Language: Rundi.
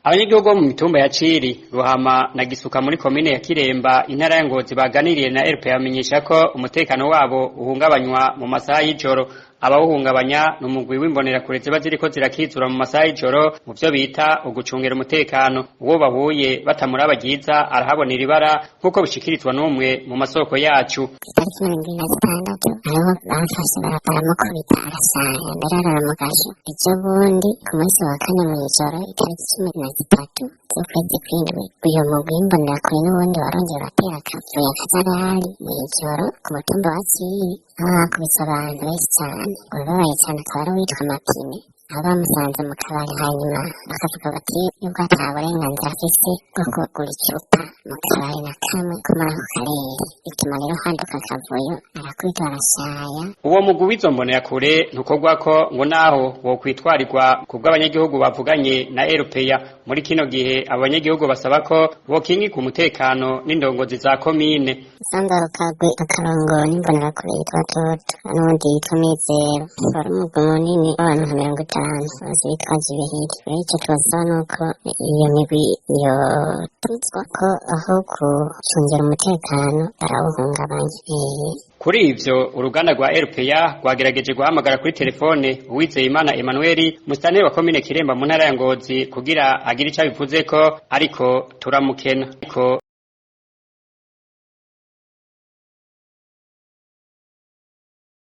Abanyagihugu bo mu mitumba ya Ciri, Ruhama na Gisuka muri komine ya Kiremba, intara ya Ngozi, baganiriye na RPA bamenyesha ko umutekano wabo uhungabanywa mu masaha y'ijoro. Abawuhungabanya ni umugwi w'imbonerakure ziba ziriko zirakizura mu masaha y'ijoro mu vyo bita ugucungera umutekano. Uwo bahuye batamuraba ryiza arahabonera ibara, nk'uko bishikirizwa n'umwe mu masoko yacu. Itariki 26 hariho bamfashe, baramukubita, arasaya, mbere aramugasho. Ejo bundi ku munsi wa kane mw'ijoro, itariki 13 z'ukwezi kw'indwi, uyo mugwi w'imbonerakure n'ubundi warongeye uratera akavuyo akajagari mw'ijoro ku mutumba wa Ciri, aho hakubiswe abantu benshi cane. Uwababaye cane akaba ari uwitwa Mapine, aho bamusanze mu kabari, hanyuma bakavuga bati yuko ata burenganzira afise bwo kugura icupa mu kabari na kamwe ko muri ako karere. Bituma rero haduka akavuyo, arakubitwa, arashaya. Uwo mugwi w'izo mbonerakure ntukorwako ngo naho wokwitwarirwa kubw'abanyagihugu bavuganye na RPA. Muri kino gihe abanyagihugu basaba ko bokingirwa umutekano n'indongozi za komine. Sandaro kagwi akarongo n'imbonerakure yitwa Toto n'uwundi yitwa Mizero, wari umugwi munini w'abantu nka 50 bose bitwaje ibihiri. Rero ico tubasaba nuko iyo migwi yotuzwa, ko aho gucungera umutekano barawuhungabanya. Kuri ivyo, uruganda rwa RPA rwagerageje guhamagara kuri telefone Uwizeyimana Emmanuel, musitanteri wa komine Kiremba mu ntara ya Ngozi, kugira agire ico abivuzeko, ariko turamukena. Ariko